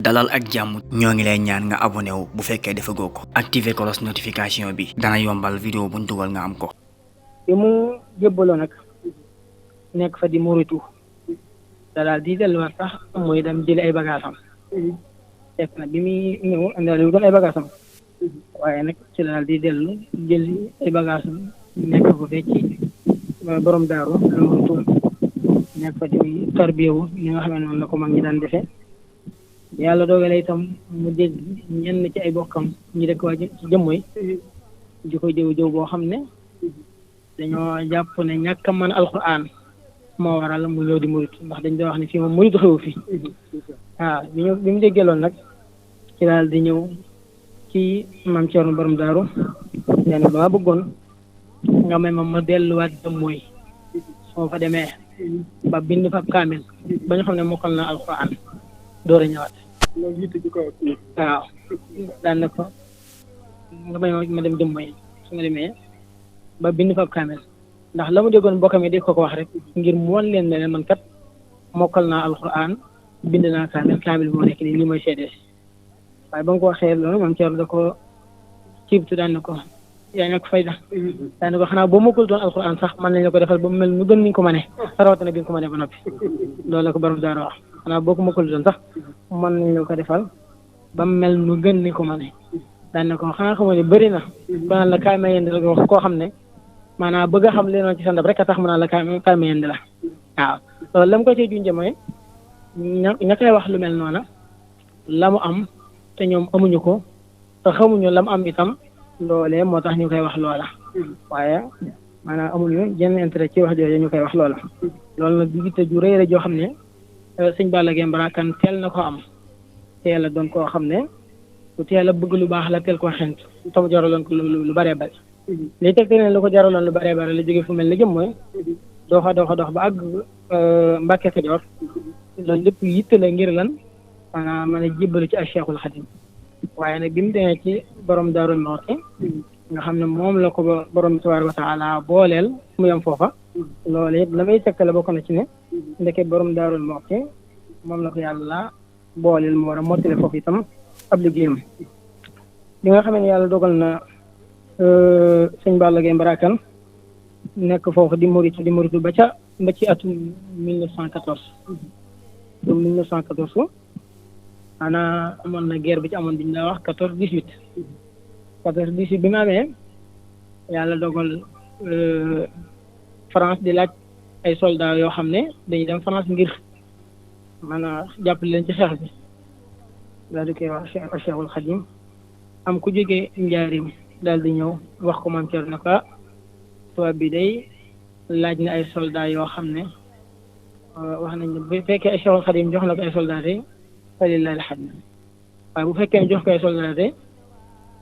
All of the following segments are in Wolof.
dalal ak jàmm ñoo ngi lay ñaan nga abonné wu bu fekkee defagoo ko activer cloche notification bi dana yombal vidéo buñ dugal nga am ko. bi mu jébbaloo nag nekk fa di muritu da daal di delluwaat sax muy dem jëli ay bagaasam fekk na bi muy ñëw andaale wu doon ay bagaasam waaye nag ci la daal di dellu jëli ay bagaasam nekk ko fee ci borom daaru al muritu nekk fa di tarbiyewu li nga xam ne noonu la ko mag ñi daan defee yàlla doogale itam mu dégg ñenn ci ay bokkam ñu dëkk waa ci jëmmoy di ko jëw boo xam ne dañoo jàpp ne ñàkk a mën alxuraan moo waral mu ñëw di murit ndax dañ doon wax ne fii moom muritu xewu fi waaw bi mu déggee loolu nag ci daal di ñëw ci maam Cerno borom daaru leen dama bëggoon nga may ma delluwaat jëmmoy soo fa demee ba bind fa kaamil ba ñu xam ne mokkal na alxuraan door a ñëwaat waaw daan na ko nga may ma dem jëmmoy su nga demee ba bind fa kaamil ndax la mu déggoon mbokkam yi di ko wax rek ngir mu wan leen ne man kat mokkal naa alxuraan bind naa kaamil moo nekk nii lii mooy seede waaye ba nga ko waxee loolu moom Thierno da ko ciibtu daan na ko yaa ñàkk fayda daan na ko xanaa boo mokkul doon alxuraan sax mën nañ la ko defal ba mu mel nu gën niñ ko mënee rawatina bi nga ko mënee ba noppi loolu la ko borom daara wax xanaa boo ko mokkul doon sax mën nañ la ko defal ba mu mel nu gën ni ko mënee daan na ko xanaa xamoo ne bëri na ba naan la kaay ma yend la ko wax koo xam ne maanaam bëgg a xam leenoon ci sa ndab rek a tax mu naan la kaay ma yend la waaw loolu la mu ko cee junjee mooy ña koy wax lu mel noona la mu am te ñoom amuñu ko te xamuñu la mu am itam loolee moo tax ñu koy wax loola waaye maanaam amuñu jenn intérêt ci wax jooju ñu koy wax loola loolu nag digite ju rëy la joo xam ne sëñ Balla Gaye Mbarakan teel na ko am teel a doon koo xam ne ku teel a bëgg lu baax la teel koo xent tam jaraloon ko lu bëree bëri li teg te ne lu ko jaraloon lu bëree bëri la jóge fu mel ni jëm mooy dox ba àgg Mbàkke Kajoor loolu lépp yitte la ngir lan maanaam mën a jébbalu ci ak Cheikhul Khadim waaye nag bi mu demee ci borom Daaru Muxti nga xam ne moom la ko borom tabaaraka wa taala booleel mu yem foofa loolu it la may tegtale bokk na ci ne ndeke borom Daaru Muxti moom la ko yàlla booleel mu war a mottale foofu itam ab liggéeyam li nga xam ne yàlla dogal na sëñ Balla Gaye Mbarakan nekk foofu di muritu ba ci atum 1914 xanaa amoon na guerre bi ci amoon bi ñu la wax 14-18 bi mu amee yàlla dogal France di laaj ay soldats yoo xam ne dañuy dem France ngir maanaam jàppale leen ci xeex bi daal di koy wax Cheikhul Khadim am ku jógee Njaarim daal di ñëw wax ko maam Thierno ko tubaab bi day laaj na ay soldats yoo xam ne wax nañ ne bu fekkee Cheikhul Khadim jox na ko ay soldats yi falillahi alhamd waaye bu fekkee jox ko ay soldats yi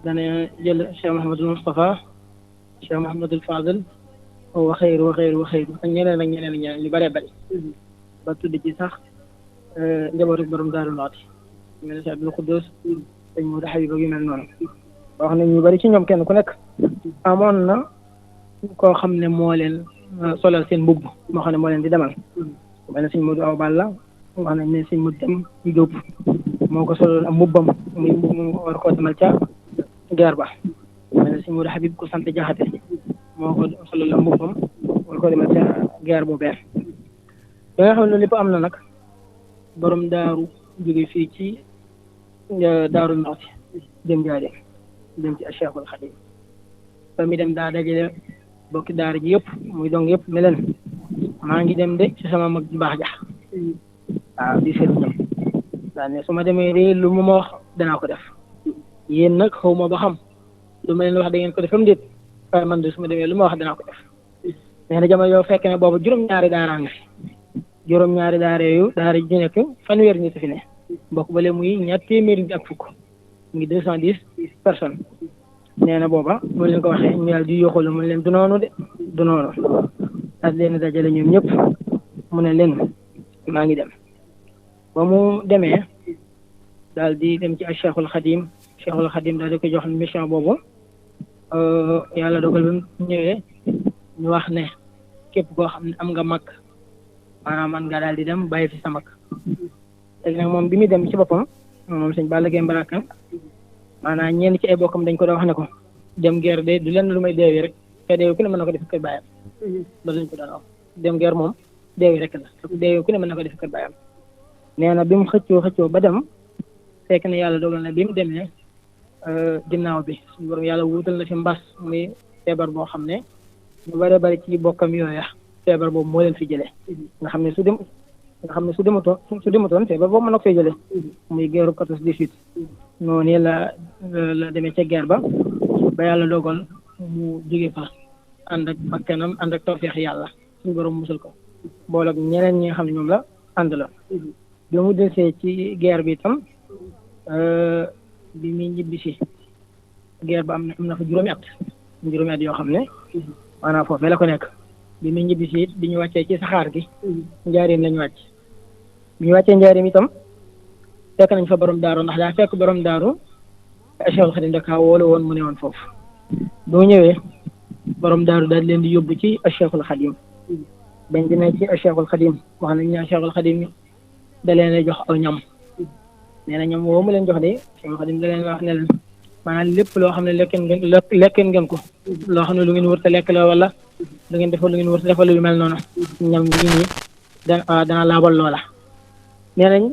dana jël Cheikh Mouhamadul Moustapha Cheikh Mouhamadul Fadel wa xayru ak ñeneen ñu bëree bëri ba tudd ci sax njabootu borom Daaru Muxti mel ne Cheikh Abdul Xuddus sëñ Modou Habib yu mel noonu wax nañ ñu bëri ci ñoom kenn ku nekk amoon na koo xam ne moo leen solal seen mbubb moo xam ne moo leen di demal mel ne sëñ Modou Awa Balla wax nañ ne sëñ Modou dem Jóob moo ko solal am mbubbam muy mbubb mu war koo demal ca guerre ba mel ne sëñ Modou Habib ku sant Jaxate moo ko solal am mbubbam war koo demal ca guerre bu beer ba nga xam ne lépp am na nag borom daaru jóge fii ci Daaru Muxti dem jaade dem ci Cheikhul Khadim ba mi dem daa dajale bokki daara ji yëpp muy dong yëpp ne leen maa ngi dem de ci sama mag ju baax ja waaw di seet ñoom daa ne su ma demee de lu ma wax danaa ko def yéen nag xaw ma ba xam lu ma leen wax da ngeen ko defam déet waaye man de su ma demee lu ma wax danaa ko def nee na jamono yoo fekk ne boobu juróom-ñaari daaraa nga fi juróom-ñaari daara yooyu daara ji nekk fanweeri nit fi ne bokk bale muy ñaar téeméeri nit ak fukk ngi 210 personnes nee na booba mu leen ko waxee ñu yàlla di yoxalu mu ne leen du noonu de du noonu daal leen dajale ñoom ñëpp mu ne leen maa ngi dem ba mu demee daal di dem ci Cheikhul Khadim daal di ko jox mission boobu yàlla dogal bi mu ñëwee ñu wax ne képp koo xam ne am nga mag maanaam man nga daal di dem bàyyi fi sa mag léegi nag moom bi muy dem ci boppam moom sëñ Balla Gaye Mbaraka maanaam ñenn ci ay bokkam dañ ko doon wax ne ko dem guerre de du lenn lu may deewi rek te deewi ku ne mën na ko def kër baayam loolu lañ ko doon wax dem guerre moom deewi rek la deewi ku ne mën na ko def kër baayam nee na bi mu xëccoo ba dem fekk ne yàlla dogal na bi mu demee ginnaaw bi suñu borom yàlla wuutal na fi mbas muy feebar boo xam ne ñu bari ci bokkam yooya feebar boobu moo leen fi jëlee nga xam ne su dematoon feebar boobu mën na ko fay jëlee muy guerre 14-18 noonu la demee ca guerre ba yàlla dogal mu jóge fa ànd ak bakkanam ànd ak tawfeex yàlla suñu borom musal ko boole ak ñeneen ñi nga xam ne ñoom la ànd la bi mu desee ci guerre bi itam bi muy ñibbi si guerre ba am na fa juróomi at yoo xam ne maanaam foofee la ko nekk bi muy ñibbi si it bi ñu wàccee ci saxaar gi njaareem lañu wàcc bi ñu wàccee njaareem itam fekk nañ fa borom daaru ndax daa fekk borom daaru Cheikhul Khadim da kaa woolu woon mu ne woon foofu boo ñëwee borom daaru daal leen di yóbbu ci Cheikhul Khadim bañ demee ci Cheikhul Khadim wax nañ ne Cheikhul Khadim da leen a jox aw ñam nee na ñam woo mu leen jox de Cheikhul Khadim da leen wax ne leen maanaam lépp loo xam ne lekkeen ngeen ko loo xam ne lu ngeen wër te lekk la wala lu ngeen defal lu ngeen wër te defal lu mel noonu ñam bi nii dana laabal loola nee nañ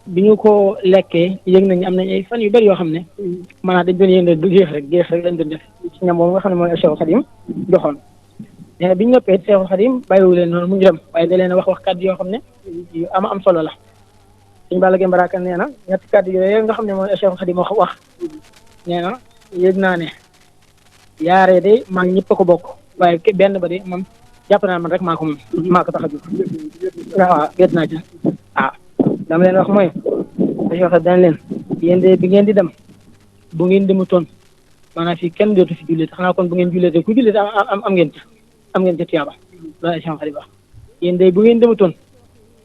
bi ñu ko lekkee yëg nañ am nañ ay fan yu bari yoo xam ne maanaam dañ doon yëngal du géex rek lañ doon def ci ñam boobu nga xam ne mooy Cheikhul Khadim joxoon nee na bi ñu noppee Cheikhul Khadim bàyyiwu leen noonu mu ngi dem waaye da leen a wax kàddu yoo xam ne yu am solo la Sëñ Balla Gaye Mbaraka nee na ñetti kàddu yooyu nga xam ne mooy Cheikhul Khadim wax nee na yëg naa ne yaaree de maa ngi ñëpp a ko bokk waaye benn ba de moom jàpp naa man rek maa ko tax a jóg waaw gét naa ci dama leen wax mooy dañuy wax dañ leen yéen de bi ngeen di dem bu ngeen demutoon maanaam fii kenn dootu fi jullit xanaa kon bu ngeen jullee te ku jullit am ngeen ca tiyaaba loolu ay Cheikhul Khadim wax yéen de bu ngeen demutoon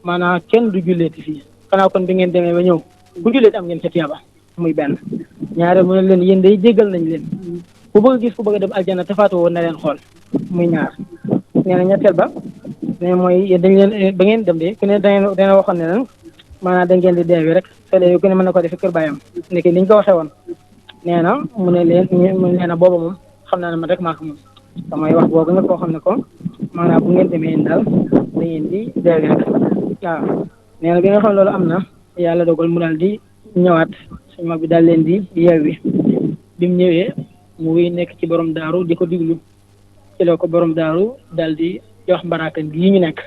maanaam kenn du julleeti fii xanaa kon bi ngeen demee ba ñëw ku jullit am ngeen ca tiyaaba muy benn ñaare mu ne leen yéen day jéggal nañ leen ku bëgg a gis ku bëgg a dem aljana te faatu woon na leen xool muy ñaar nee na ñetteel ba ne mooy yéen dañ leen ba ngeen dem de ku ne dana waxoon ne leen maanaam da ngeen di deewi rek te léegi ku ne mën na ko defe kër baayam nekk ni ñu ko waxee woon nee na mu ne leen nee na booba moom xam naa ne man rek maa ko moom damay wax boobu nga koo xam ne ko maanaam bu ngeen demee daal da ngeen di deewi rek waaw nee na bi nga xam ne loolu am na yàlla dogal mu daal di ñëwaat suñu mag bi daal leen di yeewi bi mu ñëwee mu wéy nekk ci borom daaru di ko diglu ci la ko borom daaru daal di jox Mbaraka gii ñu nekk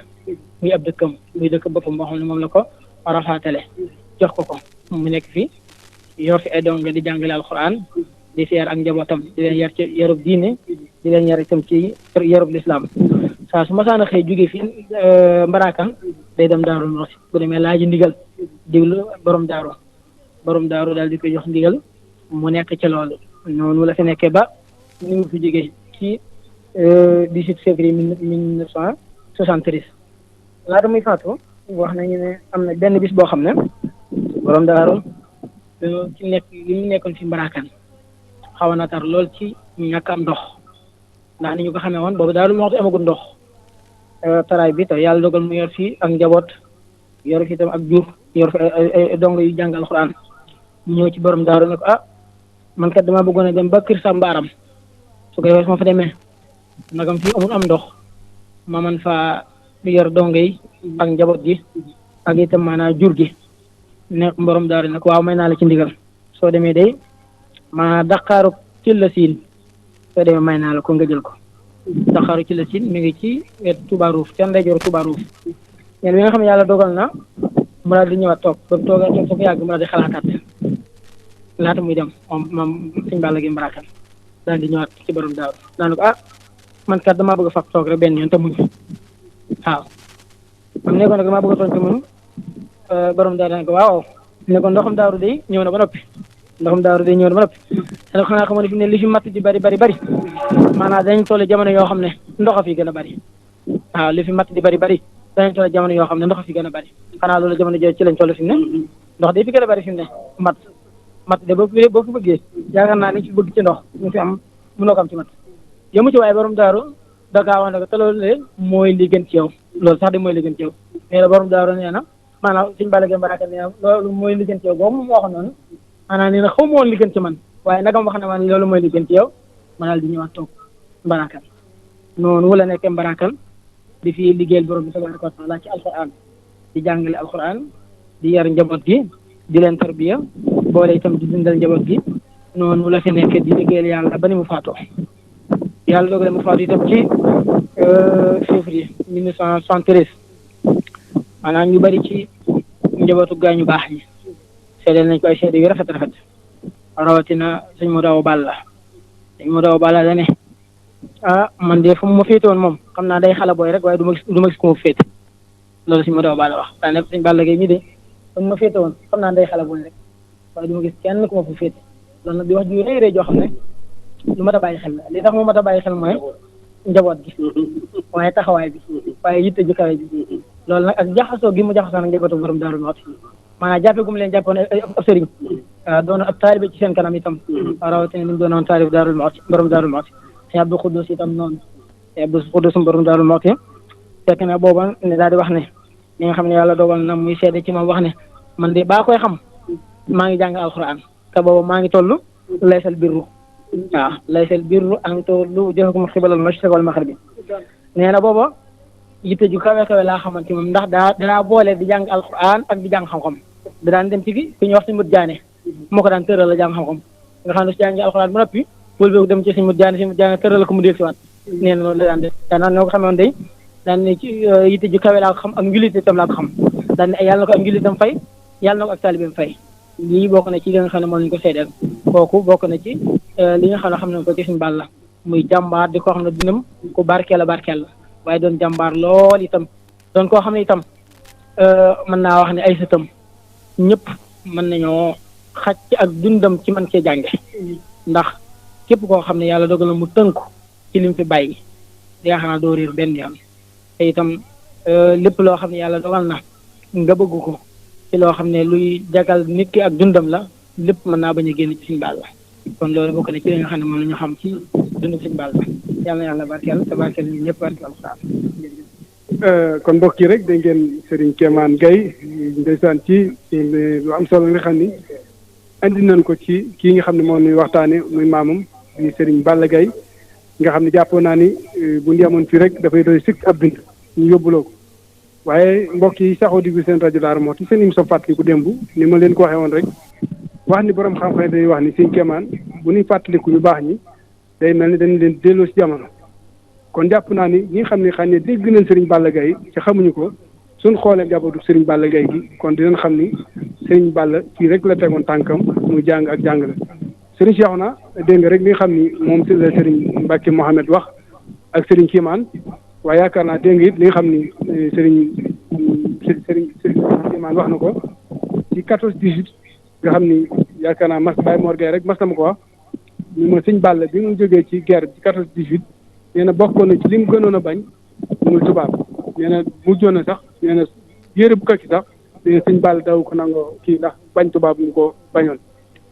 muy ab dëkkam muy dëkk boppam boo xam ne moom la ko rafaatale jox ko mu nekk fi yor fi ay donga di jàngale alxuraan di fi yar ak njabootam di leen yar ci yarub diine di leen yar itam ci yarub lislaam saa su masaan a xëy jóge fi Mbaraka day dem daaru Muxti bu demee laaji ndigal diglu borom daaru daal di koy jox ndigal mu nekk ci loolu noonu la fi nekkee ba ni mu fi jógee ci 18 février 1973 laata muy faatu wax nañu ne am na benn bis boo xam ne borom daaru ci nekk li mu nekkoon fi Mbaraka xaw na tar lool ci ñàkk am ndox ndax ni ñu ko xamee woon boobu daaru Muxti amagul ndox taraay bi te yàlla dogal mu yor fii ak njaboot yor fi itam ak jur yor fi ay dong yu jàng alxuraan ñëw ci borom daaru ne ko man kat dama bëggoon a dem ba kër Sambaaram su ko defee su ma fa demee nagam fii amul am ndox ma man fa yor dong yi ak njaboot gi ak itam maanaam jur gi ne borom daaru ne ko waaw may naa la ci ndigal soo demee day maanaam daqaaru ci la siin soo demee may naa la ko nga jël ko daqaaru ci la siin mi ngi ci wet Touba Rouf ca ndeyjooru Touba Rouf ñen bi nga xam ne yàlla dogal na mu daal di ñëwaat toog ba toogee toog fa yàgg mu daal di xalaataat laata muy dem moom Sëñ Balla Gaye Mbaraka daal di ñëwaat ci borom daaru daan ko man kat damaa bëgg a fab toog rek benn yoon te muñ waaw am ne ko nag damaa bëgg a toog te muñ borom daaru daan ko waaw ne ko ndoxam daaru day ñëw na ba noppi te xanaa xamoon ne fi ne li fi matt di bari maanaam dañ toll jamono yoo xam ne ndox a fi gën a bari waaw li fi matt di bari dañ toll jamono yoo xam ne ndox a fi gën a bari xanaa loolu jamono jooju ci lañ toll fi mu ne ndox day fi gën a bari fi mu ne matt de boo ko bëggee yaakaar naa ni ci bëgg ci ndox ñu fi am mënoo ko am ci matt yëmu ci waaye borom daaru da kaa wax ne ko te loolu le mooy li gën ci yow loolu sax de mooy li gën ci yow mais borom daaru nee na maanaam suñu Balla Gaye Mbaraakal nee na loolu mooy li gën ci yow boobu moom waxoon noonu maanaam nee na xaw ma woon li gën ci man waaye nagam wax na man loolu mooy li gën ci yow ma daal di ñëwaat toog Mbaraakal noonu wala nekkee Mbaraakal di fi liggéeyal borom bi tabaaraka wa taala ci alquran di jàngale alquran di yar njaboot gi di leen tarbiya boole itam di dundal njaboot gi noonu la fi nekk di liggéeyal yàlla ba ni mu faatoo yàlla doogale mu faatu itam ci février 1973 maanaam ñu bari ci njabootu gaañu baax ñi seedeel nañ ko ay seede yu rafet rawatina sëñ Modou Awa Balla sëñ Modou Awa Balla da ne man de fu mu ma féete woon moom xam naa day xala booy rek waaye du ma gis ku ma féete loolu sëñ Modou Awa Balla wax daa ne sëñ Balla Gaye mi de fu mu ma féete woon xam naa day xala booy rek waaye du ma gis kenn ku ma fa féete loolu nag di wax ju rëy rëy joo xam ne lu mat a bàyyi xel la li tax mu mat a bàyyi xel mooy njaboot gi waaye taxawaay bi waaye yitte ju kawe bi loolu nag ak jaxasoo gi mu jaxasoo nag njabootu borom Daaru Muxti maanaam jàppe gu mu leen jàppoon ab sëriñ doon ab taalibe ci seen kanam itam rawatina ni mu doonoon taalibe Daaru Muxti borom Daaru Muxti sëñ Abdou Xuddus itam noonu sëñ Abdou Xuddus borom Daaru Muxti fekk na booba ne daal di wax ne ñi nga xam ne yàlla dogal na muy seede ci moom wax ne man de baa koy xam maa ngi jàng alxuraan te booba maa ngi toll laysal birru waaw laysal birru an tuwallu wujuhakum qibalal mashriqi wal maghribi nee na booba yitte ju kawe kawe laa xamante moom ndax danaa boole di jàng alquran ak di jàng xam-xam da daan dem ci fi ñuy wax si mut jaane moo ko daan tëral la jàng xam-xam nga xam ne su jàngi alquran ba noppi wëlbéeku dem ci si mut jaane tëral ko mu dégg si waat nee na loolu la daan def daanaan noo ko xamee woon day daan ne ci yitte ju kawe laa ko xam ak njulit itam laa ko xam daan ne yàlla na ko ak njulitam fay yàlla na ko ak taalibeem fay lii bokk na ci li nga xam ne moom lañu ko seedeel kooku bokk na ci li nga xam ne ko ci suñu Balla muy jàmbaar di ko xam ne dinam ku barkeel la waaye doon jàmbaar lool itam doon koo xam ne itam mën naa wax ne ay sëtam ñëpp mën nañoo xaj ci ak dundam ci man cee jànge ndax képp koo xam ne yàlla dogal na mu tënku ci lim fi bàyyi di nga xam ne doo réer benn yoon te itam lépp loo xam ne yàlla dogal na nga bëgg ko ci loo xam ne luy jagal nit ki ak dundam la lépp mën naa bañ a génn ci suñu Balla kon loolu bokk na ci li nga xam ne moom la ñu xam ci dund suñu Balla yàlla na yàlla barkeel te barkeel ñun ñëpp barkeel alxuraan. kon mbokk yi rek da ngeen Serigne Kémane Gaye ndeysaan ci lu am solo nga xam ni andi nañ ko ci kii nga xam ne moo ñuy waxtaane muy maamam di Serigne Balla Gaye nga xam ne jàppoon naa ni bu ñu yemoon fii rek dafay doy sikk ab bind ñu yóbbuloo ko waaye mbokk yi saxoo diggu seen rajo Darou Mouhty seen émission fàttaliku démb ni ma leen ko waxee woon rek wax ni borom xam-xam dañuy wax ni Serigne Kémane bu ñuy fàttaliku ñu baax ñi day mel ni dañu leen delloo si jamono kon jàpp naa ni ñi nga xam ne xam ne dégg nañ Serigne Balla Gaye ci xamuñu ko suñ xoolee njabootu Serigne Balla Gaye gi kon dinañ xam ni Serigne Balla fii rek la tegoon tànkam muy jàng ak jàngale. Serigne Cheikhouna dégg nga rek li nga xam ni moom si la Serigne Mbacke Mohamed wax ak Serigne Kémane waaye yaakaar naa dégg nga it li nga xam ni Serigne Kémane wax na ko ci 14-18 nga xam ni yaakaar naa Baye Mor Gueye rek mas na ma ko wax. ñu ma sëñ Balla bi mu jógee ci guerre ci 14-18 nee na bokkoon na ci li mu gënoon a bañ muy tubaab nee na mujjoon na sax nee na yére bu kaki sax nee na sëñ Balla daw ko nangoo kii ndax bañ tubaab mu ko bañoon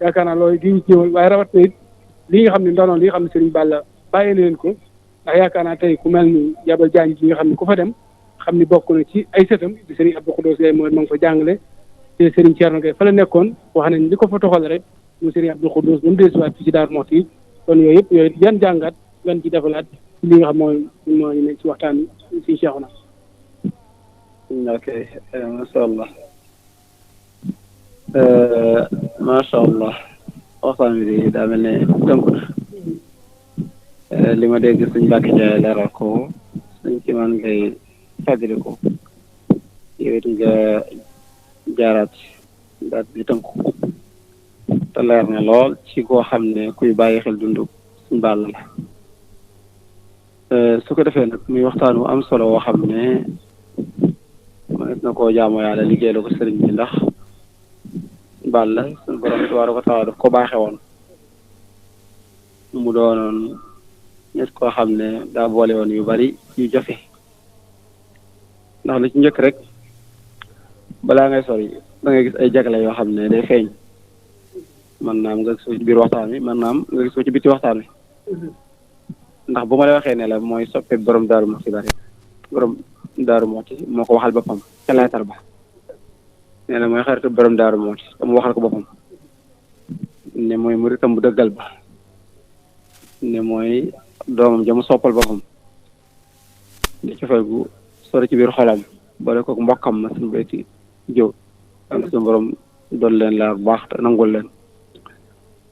yaakaar naa loolu di ñu ñëwal waaye rawat na it li nga xam ne ndonoon li nga xam ne sëriñ Balla bàyyi leen ko ndax yaakaar naa tey ku mel ni Yabal Jaañ gi nga xam ne ku fa dem xam ni bokk na ci ay sëtam di sëriñ Abdou Khoudoss Gaye mooy ma nga fa jàngale te sëriñ Thierno Gaye fa la nekkoon wax nañ li ko fa toxal rek mu sëriñ Abdou Khoudoss ba mu desuwaat fi ci Darou Mouhty kon yooyu yëpp yooyu yan jàngat gan ci defalaat li nga xam mooy ne ci waxtaan bi si Cheikhouna. ok macha allah waxtaan bi daa mel ne tënku na li ma dégg suñ Mbacke Ndiaye leeral ko suñ Kémane Gaye fàttali ko yow it nga jaaraat daal di tënku te leer na lool ci koo xam ne kuy bàyyi xel dundu suñ Balla la su ko defee nag muy waxtaan wu am solo woo xam ne mënees na koo jaamoo yàlla liggéey la ko sëriñ bi ndax Balla suñu borom tabaaraka wa taala daf ko baaxe woon mu doonoon nit koo xam ne daa boole woon yu bari yu jafe ndax li ci njëkk rek balaa ngay sori da ngay gis ay jagle yoo xam ne day feeñ man naam nga gis ko ci biir waxtaan wi man naam nga gis ko ci biti waxtaan wi ndax bu ma la waxee ne la mooy soppe borom Darou Mouhty bari borom Darou Mouhty moo ko waxal boppam ca leetar ba nee na mooy xaritu borom Daaru Muxti te mu waxal ko boppam ne mooy muritam bu dëggal ba ne mooy doomam jamu soppal boppam ne cofeel gu sori ci biir xolam boole kook mbokkam ma suñu bayti jóg am suñu borom doon leen laa bu baax te nangul leen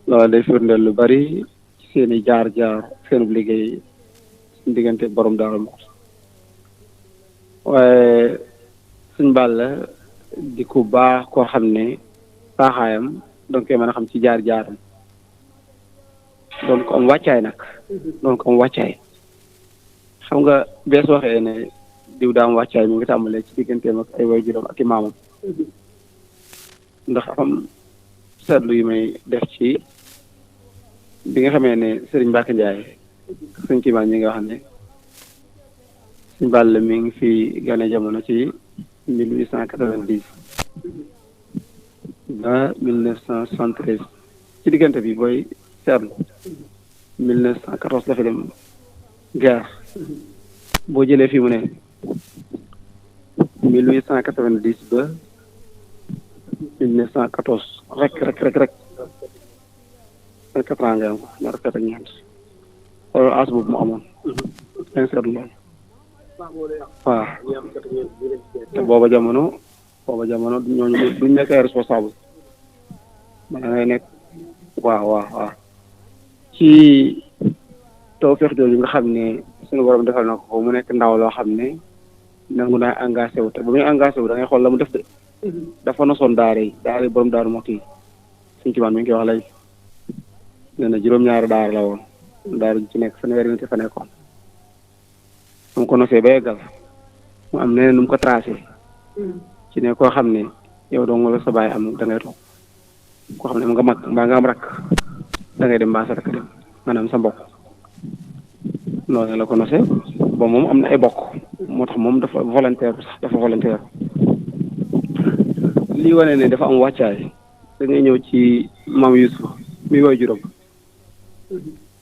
loolu day firndeel lu bari ci seen i jaar-jaar seenub liggéey suñu diggante borom Daaru Muxti waaye suñ Balla di ku baax koo xam ne baaxaayam donc koy mën a xam ci jaar-jaaram doon ko am wàccaay nag doon ko am wàccaay xam nga bees waxee ne diw daa am wàccaay mi ngi tàmbalee ci digganteem ak ay waajuram ak i maamam ndax am seetlu yu may def ci bi nga xamee ne Serigne Mbacke Ndiaye sëñ Kimaan ñi nga wax ne suñ Balla mi ngi fi gane jamono ci 1890 ba 1973 ci diggante bi booy seetlu 1914 la fi dem guerre boo jëlee fi mu ne 1890 ba 1914 rek 4 ans nga am ñaar fukki at ak ñeent xoolal as boobu mu amoon dañ seetlu loolu waaw te booba jamono ñooñu duñ nekk ay responsable man da ngay nekk waaw ci tawfeex jooju nga xam ne suñu borom defal na ko mu nekk ndaw loo xam ne nangu naa engagé wu te ba muy engagé wu da ngay xool la mu def de dafa nosoon daara borom Daaru Muxti suñ ci man mi ngi koy wax léegi nee na juróom-ñaari daara la woon daara ci nekk fanweeri nit fa nekkoon mu ko nosee ba yeggal mu am neneen nu mu ko tracé ci ne koo xam ne yow dong la sa baay am da ngay toog koo xam ne nga mag mbaa nga am rakk da ngay dem mbaa sa rakk dem maanaam sa mbokk noonu la ko nosee ba moom am na ay bokk moo tax moom dafa volontaire lii wane ne dafa am wàccaay da ngay ñëw ci maam Yuusuf mi woy juróom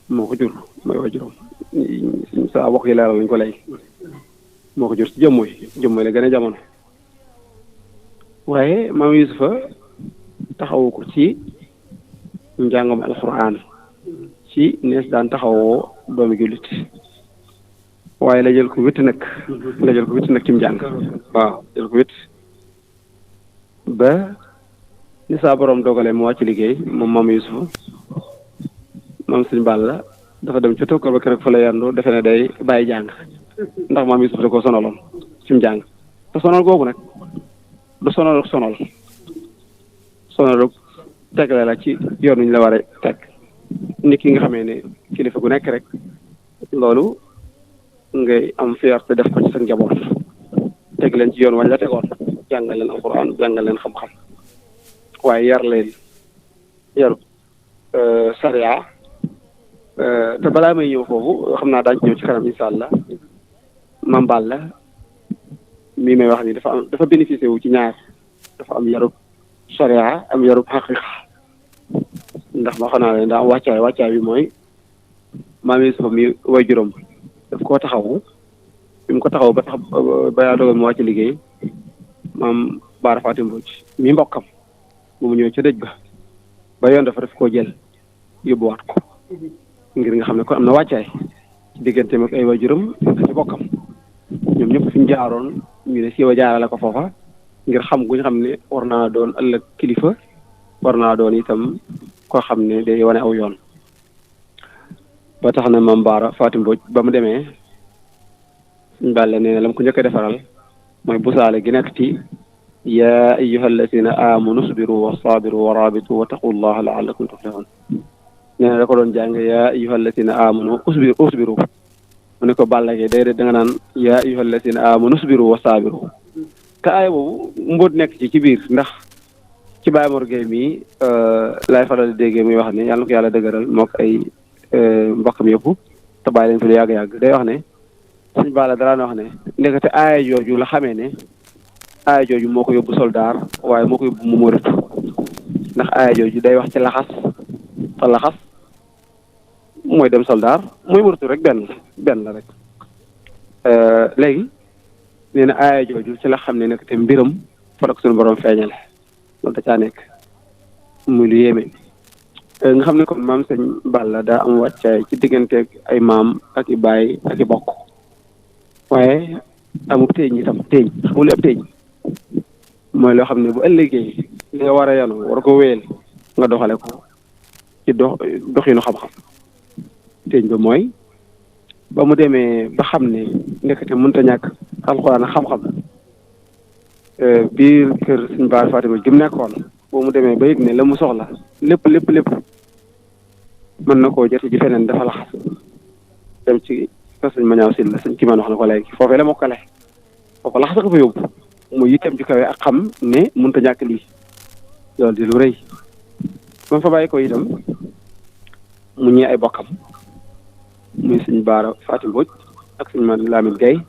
moo ko jur mooy woy juróom sa wax yi leeral lañ ko lay moo ko jur ci jëmmooy la gën a jamono waaye maam Yuusufa taxawu ko ci njàngam alxuraan ci nees daan taxawoo doomi jullit waaye la jël ko witt nag ci njàng waaw jël ko witt ba ni saa borom dogalee mu wàcc liggéey moom maam Yuusufa maam Sëñ Balla dafa dem ca tokkor ba keroog fa la yandu defe ne day bàyyi jàng ndax maam Yuusufa da ko sonaloon ci njàng te sonal googu nag du sonal tegle la ci yoon wi ñu la war a teg nit ki nga xamee ne kilifa gu nekk rek loolu ngay am fierté def ko ci sa njaboot teg leen ci yoon wañ la tegoon jàngal leen alxuraan jàngal leen xam-xam waaye yar leen yaru sariya te balaa may ñëw foofu xam naa daañu ci ñëw ci kanam incha allah Mame Balla mii may wax ni dafa bénéficié wu ci ñaar dafa am yarub sariya am yarub xaqiqa ndax ma xam naa leen daa am wàccaay bi mooy maam Yuusufa mi way juróom daf koo taxawu bi mu ko taxaw ba tax ba yaa dogal mu wàcc liggéey maam Baara Fatim Mbodj mi mbokkam bu mu ñëw ca dëj ba yoon dafa daf koo jël yóbbuwaat ko ngir nga xam ne kon am na wàccaay ci digganteem ak ay waajuram ci bokkam ñoom ñëpp fi ñu jaaroon ñu ne siiwa jaarale ko foofa ngir xam gu ñu xam ne war naa doon ëllëg kilifa war naa doon itam koo xam ne day wane aw yoon ba tax na maam Baara Fatim Mbodj ba mu demee suñ Balla nee na la mu ko njëkk a defaral mooy busaale gi nekk ci yaa ayyuha alladina amanu sbiru wa sabiru wa rabitu wa taqullaha laallakum tuflihun nee na da ko doon jàng yaa ayyuha alladina amanu usbiru mu ne ko Balla Gaye day da nga naan yaa ayyuha alladina amanu sbiru wa sabiru te aaya boobu mbóot nekk ci biir ndax ci Baye Mor Gueye mii laay faral di déggee muy wax ne yàlla na ko yàlla dëgëral mook ay mbokkam yëpp te bàyyi leen fi lu yàgg-yàgg day wax ne suñ Balla daraan wax ne ndekete aaya jooju la xamee ne aaya jooju moo ko yóbbu soldaar waaye moo ko yóbbu mu muritu ndax aaya jooju day wax ci laxas te laxas mooy dem soldaar mooy muritu rek benn la rek léegi nee na aaya jooju ci la xam ne nag te mbiram fa la ko suñu borom feeñale loolu da caa nekk muy lu yéeme nga xam ne comme maam sëñ Balla daa am wàccaay ci digganteeg ay maam ak i baay ak i bokk waaye amul téeñ itam téeñ xamul ab téeñ mooy loo xam ne bu ëllëgee li nga war a yanu war ko wéyal nga doxale ko ci doxinu xam-xam téeñ ba mooy ba mu demee ba xam ne ndekete mënut a ñàkk alxuraan ak xam-xam biir kër suñ baar Fatima gi mu nekkoon boo mu demee ba yëg ne la mu soxla lépp mën na koo jot ci feneen dafa laxas dem ci kër suñ ma ñaaw sil la suñ ki man wax na ko léegi foofee la mokkale foofu laxas ko fa yóbbu mu yitteem ci kawe ak xam ne mënut a ñàkk lii loolu di lu rëy ba fa bàyyi ko itam mu ñëwee ay bokkam muy suñ baara Fatim Mbodj ak suñ ma Lamine Gueye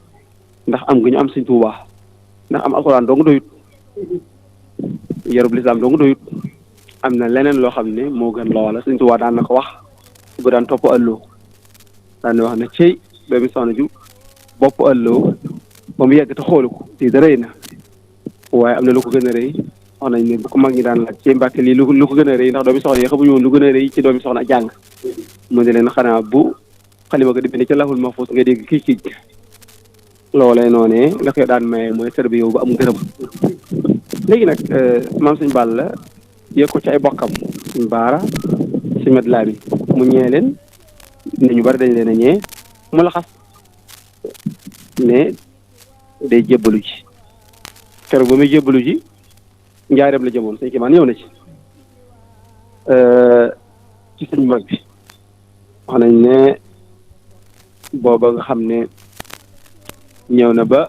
ndax am gi ñu am suñ Tuubaa ndax am alxuraan dong doyut yarub lislaam dong doyut am na leneen loo xam ne moo gën loola suñ Tuubaa daan na ko wax bu daan topp ëlloo daan na wax ne cey doomi soxna ju bopp ëlloo ba mu yegg te xoolu ko lii da rëy na waaye am na lu ko gën a rëy wax nañ ne bu ko mag ñi daan laaj ci Mbàkke lii lu ko gën a rëy ndax doomi soxna yi xamuñu woon lu gën a rëy ci doomi soxna jàng mu ne leen xanaa bu xalima ko di bind ci Lawhul Mahfuus nga dégg kii loolee noonee la koy daan maye mooy sërbi yow ba am ngërëm léegi nag maam suñ Balla yëg ko ci ay bokkam suñ baara suñ mat laami mu ñee leen ne ñu bari dañ leen a ñee mu la xas ne day jébbalu ji keroog ba muy jébbalu ji njaareem la jëmoon sëñ Kimaan ñëw na ci suñ mag bi wax nañ ne booba nga xam ne ñëw na ba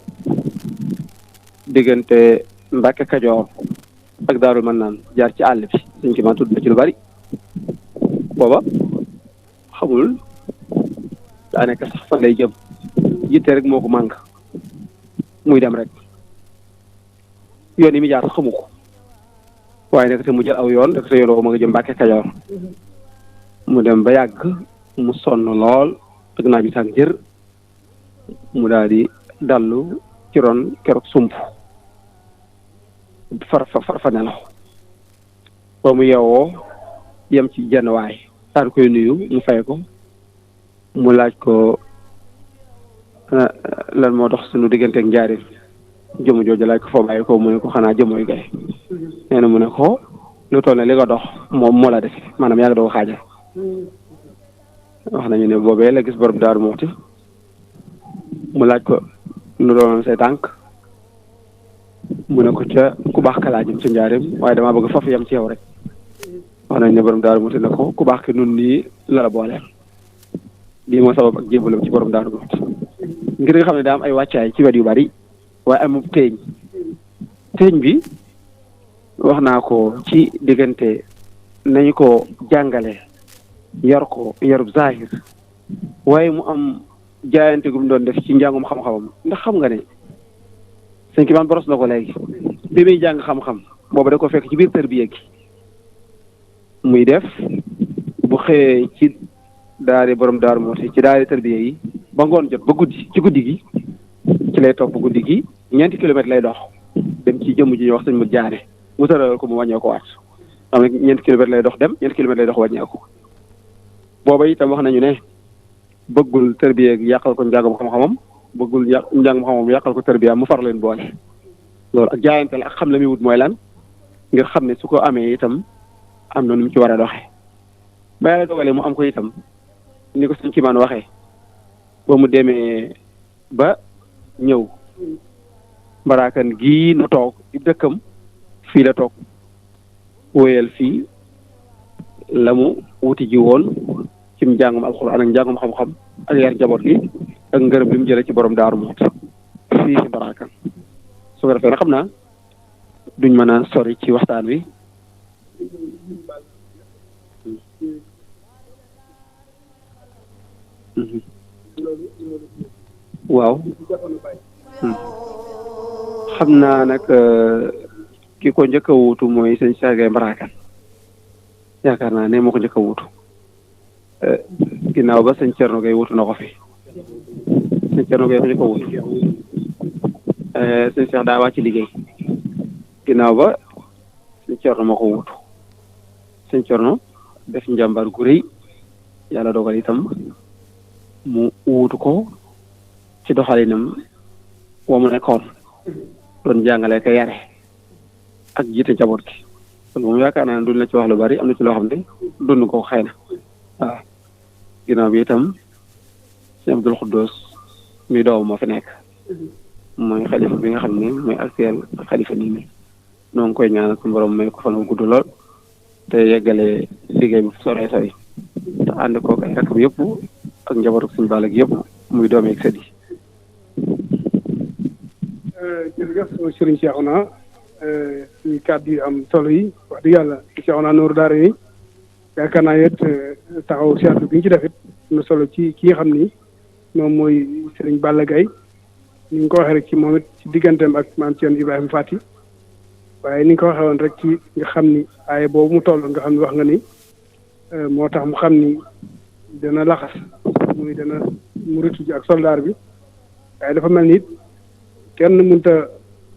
diggante Mbàkke Kajoor ak Daarul Mannaan jaar ci àll bi sëñ Kimaan tudd na ci lu bari booba xamul daa nekk sax fan lay jëm yitte rek moo ko màng muy dem rek yoon yi mu jaar xamu ko waaye nag te mu jël aw yoon rek te yoon woo ma nga jëm Mbàkke Kajoor mu dem ba yàgg mu sonn lool ak naaj bi tàng jër mu daal di dallu ci ron keroog sump far fa nelaw ba mu yeewoo yem ci jenn waay daan koy nuyu mu fay ko mu laaj ko lan moo dox suñu digganteeg njaarim jëmu jooju laaj ko foo bàyyi ko mu ne ko xanaa jëmooy gay nee na mu ne ko lu toll ne li nga dox moom moo la def maanaam yaa ngi doon xaajal wax nañu ne boobee la gis borom Daaru Muxti mu laaj ko lu doon say tànk mu ne ko ca ku baax ka laa jëm ca njaarim waaye damaa bëgg foofu yem ci yow rek wax nañ ne borom Daaru Muxti ne ko ku baax ki nun nii la la booleel lii moo sabab ak jébbalam ci borom Daaru Muxti ngir nga xam ne daa am ay wàccaay ci wet yu bari waaye amul teeñ bi wax naa ko ci diggante nañu ko jàngale yar ko yarub zahir waaye mu am jaayante gu mu doon def ci njàngum xam-xamam ndax xam nga ne sëñ Kimaan boros na ko léegi bi muy jàng xam-xam boobu da ko fekk ci biir tërbiya gi muy def bu xëyee ci daari borom Daaru Muxti ci daari tërbiya yi ba ngoon jot ba guddi ci guddi gi ci lay topp guddi gi 4 kilomètres lay dox dem ci jëmm ji ñuy wax sëñ mu jaane mu tëral ko mu wàññee ko waat xam ne 4 kilomètres lay dox dem 4 kilomètres lay dox wàññeeku booba itam wax nañu ne bëggul tërbiya yàqal ko njàngam xam-xamam bëggul njàngam xam-xamam yàqal ko tërbiya mu far leen boole loolu ak jaayante la ak xam la muy wut mooy lan ngir xam ne su ko amee itam am na nu mu ci war a doxee ba yàlla dogalee mu am ko itam ni ko sëñ Kimaan waxee ba mu demee ba ñëw Mbaraakan gii nu toog di dëkkam fii la toog wóyal fii la mu wuti ji woon ci njàngum alxuraan ak njàngum xam-xam ak yar njaboot gi ak ngërëm li mu jëlee ci borom Daaru Muxti fii ci Mbaraakan su ko defee nag xam naa duñ mën a sori ci waxtaan wi waaw xam naa nag ki ko njëkk a wuutu mooy sëñ Cheikh Gaye Mbaraakan yaakaar naa ne moo ko njëkk a wuutu ginnaaw ba sëñ Thierno Gaye wuutu na ko fi sëñ Thierno Gaye ko njëkk a wuutu sëñ Cheikh daa wàcc liggéey ginnaaw ba sëñ Cerno moo ko wuutu sëñ Cerno def njàmbaar gu rëy yàlla dogal itam mu wuutu ko ci doxalinam wa mu nekkoon doon jàngale ka yare ak jiite njaboot gi loolu moom yaakaar naa ne duñ la ci wax lu bari am na ci loo xam ne dund ko xëy na waaw ginnaaw bi itam sëñ Abdul Xuddoos mi doom moo fi nekk mooy xalifa bi nga xam ne mooy actuel xalifa nii nii noo ngi koy ñaanal suñu borom may ko fan wu gudd lool te yeggale liggéey bi sore sori te ànd koog ay rakam yëpp ak njabootu suñu baal ak yëpp muy doom yeeg sët yi. jërëjëf Serigne Cheikhouna suñu kàddu yi am solo yi wax dëgg yàlla Cheikhouna Nourou Darayni yaakaar naa it taxaw seetlu bi ñu ci def it am na solo ci ki nga xam ni moom mooy Serigne Balla Gaye ni nga ko waxee rek ci moom it ci digganteem ak maam Thierno Ibrahima Fati waaye ni nga ko waxee woon rek ci nga xam ni aaye boobu mu toll nga xam ni wax nga ni moo tax mu xam ni dana laxas muy dana muritu ji ak soldaar bi waaye dafa mel ni kenn mënut a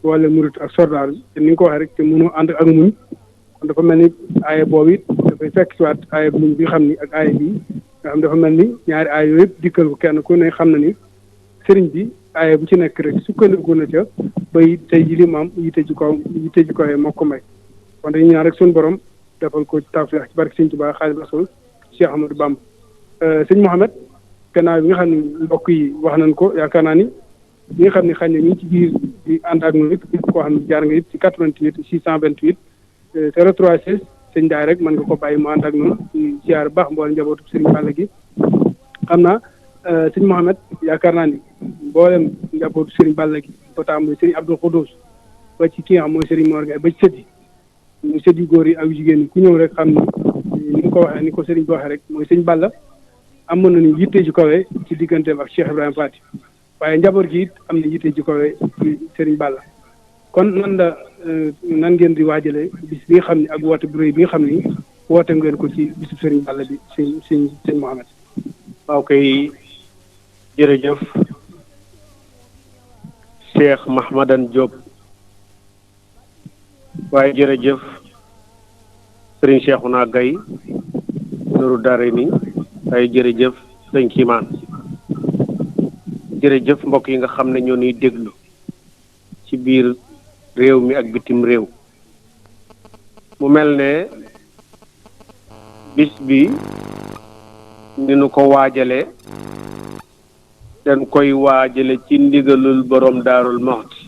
boole muritu ak soldaar bi te ni nga ko waxee rek te mënoo ànd ak muñ kon dafa mel ni aaye boobu it dafay fekk si waat aaye muñ bi xam ni ak aaye bii nga xam dafa mel ni ñaari aaye yooyu yëpp dikkal ko kenn ku ne xam na ni sëriñ bi aaye bu ci nekk rek sukkandiku na ca bay tey ji li mu am yite ji ko moo ko may kon dañuy ñaan rek suñu borom defal ko tawfeex ci barke Sëriñ Tuubaa Xaadimu Rasuul Cheikh Ahmadou Bamba sëñ Mouhamed gannaaw bi nga xam ne mbokk yi wax nañ ko yaakaar naa ni ñi nga xam ne xañ ne ñu ngi ci biir di ànd ak ñun it koo xam ne jaar nga it ci 88 628 03 16 sëñ daay rek mën nga ko bàyyi mu ànd ak ñun ci ziar baax mboolem njabootu Sëriñ Balla gi xam naa sëñ Mouhamed yaakaar naa ni mboolem njabootu Sëriñ Balla gi ba tàmbali Sëriñ Abdul Xudoos ba ci ki nga xam mooy Sëriñ Mor Gaye ba ci sët yi muy sët yu góor yi ak jigéen ñi ku ñëw rek xam ni mu ko waxee ni ko sëriñ bi waxee rek mooy sëñ Balla amoon na ni yitte ji kawe ci digganteem ak Cheikh Ibrahima Fati waaye njaboot gi it am na yitte ji kawe ci sëriñ Balla kon nan ngeen di waajale bis bi nga xam ne ak woote bu rëy bi nga xam ni woote ngeen ko ci bisu sëriñ Balla bi sëñ Mouhamed. waaw kay jërëjëf Cheikh Mahmadan Diop waaye jërëjëf Serigne Cheikhouna Gaye Nourou Darayni waaye jërëjëf sëñ Kiimaan jërëjëf mbokk yi nga xam ne ñoo ñuy déglu ci biir réew mi ak bitim réew mu mel ne bis bi ni nu ko waajale dañ koy waajale ci ndigalul borom Daarul Muxti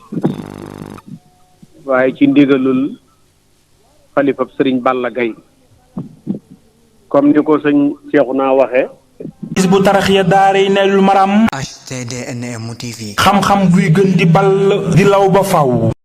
waaye ci ndigalul xalifab sëriñ Balla Gaye comme ni ko sëñ Cheikhouna waxe Hizbut Tarqiyyah Daarayni Maram HTDNM TV xam-xam buy gën di ball di law ba faw